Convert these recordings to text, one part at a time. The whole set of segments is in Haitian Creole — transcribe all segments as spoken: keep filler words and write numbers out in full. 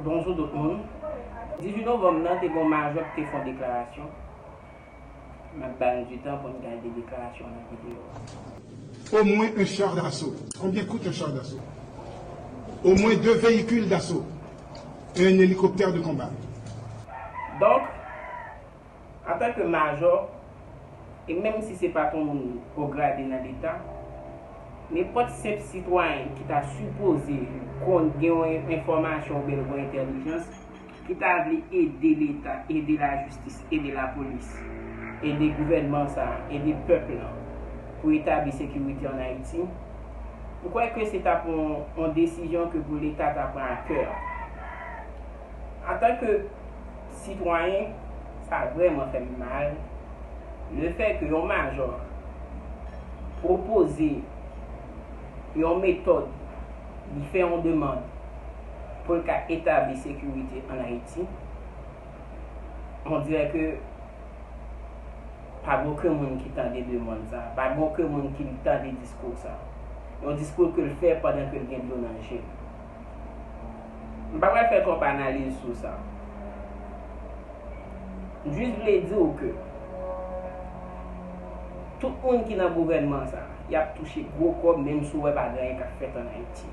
Bonjou tout moun. Dizuit novanm nan, te gen yon majò ki te fè yon deklarasyon. M ap ba n di tan pou n gade deklarasyon nan videyo. Au moins un char d'assaut. Combien coûte un char d'assaut? Au moins deux véhicules d'assaut et un hélicoptère de combat. Donk, antanke majò, e menm si se pa t yon moun wo grade nan Leta, nenpòt senp sitwayen ki ta sipoze konn gen yon enfòmasyon oubyen l gen yon entèlijans, ki ta vle ede Leta, ede lajistis, ede lapolis, ede gouvènman sa a, ede pèp lan pou etabli sekirite ann Ayiti, m kwè ke se t ap yon, yon desizyon ke pou Leta ta pran a kè. Antanke sitwayen, sa vrèman fè m mal, lefètke yon majò pwopoze yon metòd, li fè yon demann pou l ka etabli sekirite ann Ayiti, on dirè ke pa gen okenn moun ki tande demann sa, pa gen okenn moun ki tande diskou sa. Yon diskou ke l fè pandan ke l gen dlo nan je l. M pa pral fè twòp analiz sou sa. M jis vle di w ke tout moun ki nan gouvènman sa, y ap touche gwo kòb, menm si w wè pa gen anyen k ap fèt ann Ayiti.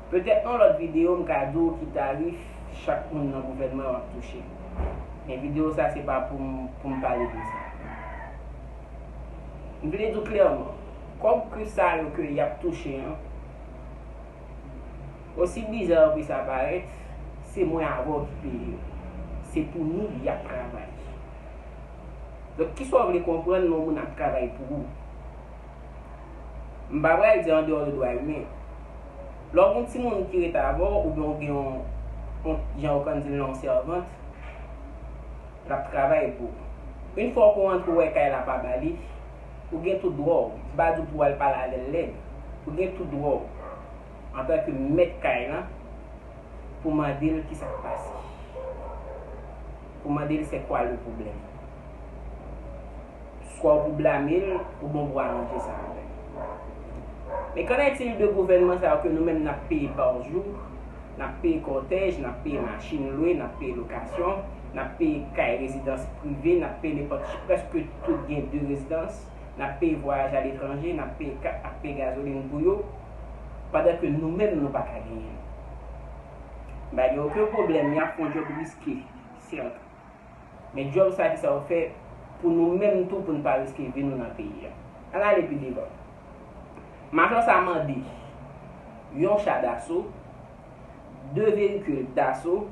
Petèt nan lòt videyo, m ka di w ki tarif chak moun nan gouvènman an ap touche. Men videyo sa, se pa pou m, pou m pale de sa. M vle di w klèman, kòb ke sa yo ke y ap touche an, osi biza ke sa parèt, se mwen avè w ki peye yo. Se pou nou y ap travay. Donk, kisa w vle konprann lè yon moun ap travay pou ou? M pa pral di andeyò de dwa imen. Lè w gen yon timoun ki ret avè w, oubyen w gen yon, yon, jan yo konn di l la, yon sèvant, l ap travay pou ou. Yon fwa ke w antre, w wè kay la pa ba li, ou gen tout dwa w. M pa di w pou w al pale avè l lèd. Ou gen tout dwa w, antanke mèt kay lan, pou mande l kisa k pase. Pou mande l c'est quoi le problème. Swa w pou blame l, oubyen w pou aranje sa avè l. Men qu'en est-il de gouvènman sa yo ke nou menm n ap peye pa jou, n ap peye kòtèj, n ap peye machin lwe, n ap peye lokasyon, n ap peye kay rezidans prive, n ap peye nenpòt, prèske tout gen de rezidans, n ap peye vwayaj aletranje, n ap peye kat, n ap peye gazolin pou yo, pandan ke nou menm nou pa ka genyen l. M pa gen okenn pwoblèm, y ap fè yon djòb riske, sèten. Men djòb sa, kisa yo fè pou nou menm tou, pou n pa riske vi nou nan peyi a? Ann ale pi devan. Majò sa mande yon cha daso, de véhicule d'assaut,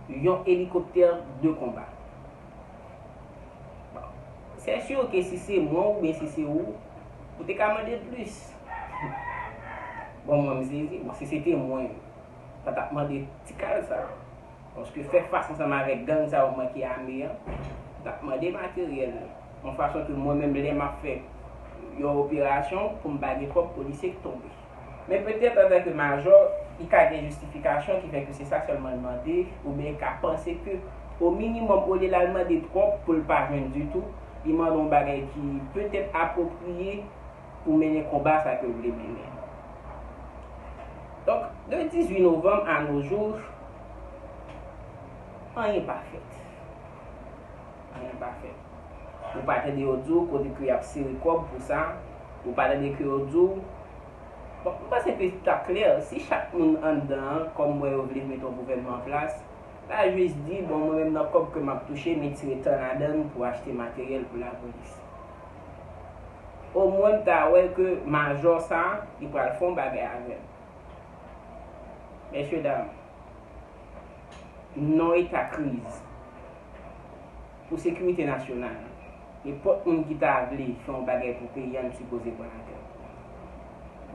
yon elikoptè de konba. Bon, c'est sûr que si se mwen oubyen si se ou, ou te ka mande plis. Bon, mwen, m sezi. Bon, si se te mwen, m pa t ap mande ti kal sa. Paske fè fas ansanm avèk gang sa yo manke ame an, t ap mande materyèl. Yon fason ke mwen menm, lè m ap fè yon operasyon, pou m pa gen kòb, polisye k tonbe. Men petèt, antanke majò, li ka gen jistifikasyon ki fè ke se sa sèlman l mande, oubyen l ka panse ke, o minimòm, olye l al mande twòp pou l pa jwenn ditou, li mande yon bagay ki petèt apwopriye pou mennen konba sa ke l vle mennen. Donk, de dizuit novanm à nos jours, anyen pa fèt. Anyen pa fèt. Ou pa tande yo di w kote ke y ap sere kòb pou sa. Ou pa tande ke yo di w, bon, m panse ke ta klè, si chak moun anndan an, kòm m wè yo vle mete yon gouvènman an plas, ta jis di, bon, mwen menm nan kòb ke m ap touche, m retire tan ladan l pou achte materyèl pou lapolis. Omwen m ta wè ke majò sa, li pral fè yon bagay avè m. Mesye dam, non eta kriz pou sekirite nasyonal. Nenpòt moun ki ta vle fè yon bagay pou peyi a, n sipoze pran atè.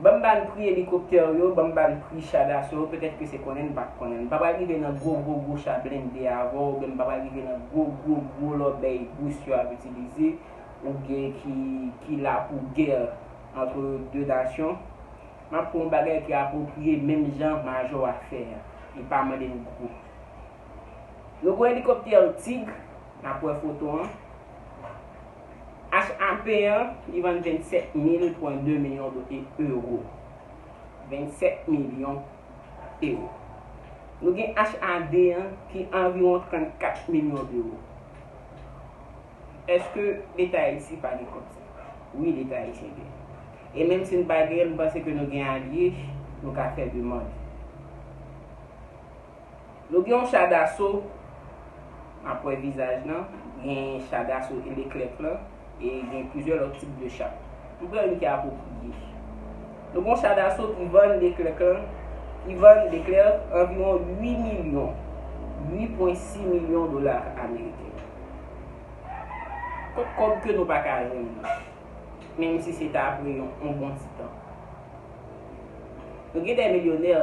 Ban m ba n pri elikoptè yo, ban m ba n pri cha daso yo, petèt ke se konnen n pa konnen. N pa pral rive nan gwo, gwo, gwo cha blende avè w, oubyen n pa pral rive nan gwo, gwo, gwo lòbèy ris yo ap itilize, oubyen ki, ki la pou gè entre de nasyon. M ap pran yon bagay ki apwopriye menm jan majò a fè a. Li pa mande n gwo. Nou gen elikoptè Tig, n ap wè foto an. H A P an, li vann vennsèt mil pwen de milyon de ewo. Vennsèt milyon ewo. Nou gen H A D an ki anviwon trannkat milyon ewo. Èske Leta Ayisyen pa gen kòb sa? Wi, Leta Ayisyen gen. E menm si n pa gen, m panse ke nou gen alye, nou ka fè demann. Nou gen yon cha daso, m ap wè vizaj lan, gen cha daso e Leclerc lan, e gen plizyè lòt tip de cha. M pran youn ki apwopriye. Nou gen yon cha daso ki vann Leclerc lan, ki vann Leclerc anviwon uit milyon, uit pwen sis milyon dola ameriken. Kot kòb ke nou pa ka jwenn nan, menm si se ta apre yon, yon bon ti tan. Nou gen de milyonè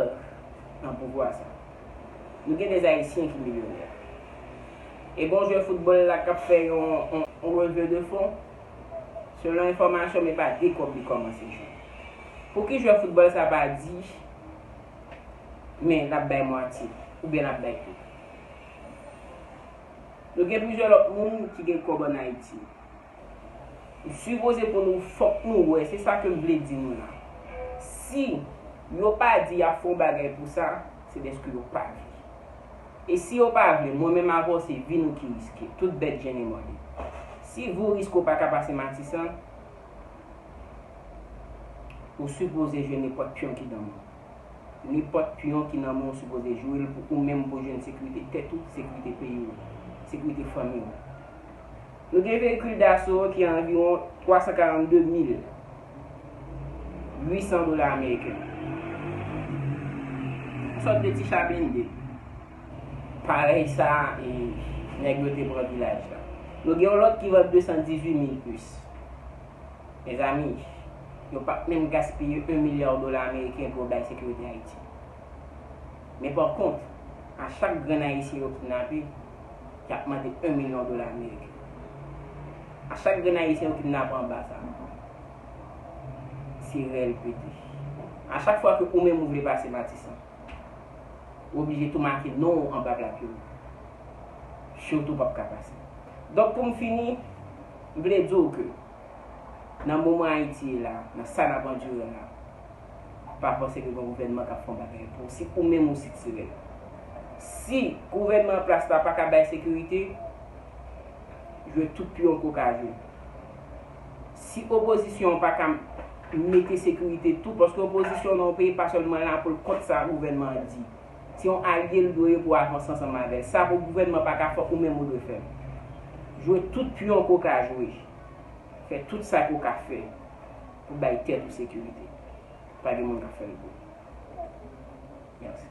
nan pouvwa sa. Nou gen de Ayisyen ki milyonè. E gon jwè foutbòl la k ap fè yon, yon, yon leve de fon. Selon enfòmasyon, men pa de kòb li kòmanse jwenn. Pou ki jwè foutbòl sa pa di, men l ap bay mwatye, oubyen l ap bay tout? Nou gen plizyè lòt moun ki gen kòb ann Ayiti. Sipoze pou nou, fòk nou wè, se sa ke m vle di nou la. Si yo pa di y ap fè yon bagay pou sa, se dèske yo pa vle. E si yo pa vle, mwen menm avè w, se vi nou ki riske. Tout bèt jennen mòde. Si vou riske w pa ka pase Matisan, ou sipoze jwe nenpòt pyon ki nan men w. Nenpòt pyon ki nan men w sipoze jwe l pou ou menm pou jwenn sekirite tèt ou, sekirite peyi w, sekirite fanmi w. Nou gen veyikil daso ki a anviwon twa san karannde mil uit san dola ameriken. Yon sòt de ti cha blende. Parèy sa, e, nèg yo te pran vilaj la. Nou gen yon lòt ki vann de san dizuit mil plis. Mezanmi, yo p ap menm gaspiye yon milya dola ameriken pou yo bay sekirite Ayiti. Men pa kont, a chak grenn Ayisyen yo kidnape, y ap mande yon milyon dola ameriken. A chak grenn Ayisyen yo kidnape anba sa, se rèl pete. A chak fwa ke ou menm ou vle pase Matisan, ou oblije tou make non w anba plak yo. Sitou p ap ka pase. Donk, pou m fini, m vle di w ke nan moman Ayiti ye la, nan sa n ap andire la, pa panse ke gen gouvènman k ap fè yon bagay pou w si ou menm ou sitirè. Si gouvènman an plas la pa ka bay sekirite, jwe tout pyon ke w ka jwe. Si opozisyon an pa ka mete sekirite tou, paske opozisyon nan yon peyi pa sèlman la pou l kont sa gouvènman an di. Se yon alye l dwe ye pou avanse ansanm avè l. Sa pou gouvènman pa ka fè, ou menm ou dwe fè l. Jwe tout pyon ke w ka jwe. Fè tout sa ke w ka fè pou bay tèt ou sekirite. Pa gen moun k ap fè l pou ou. Mèsi.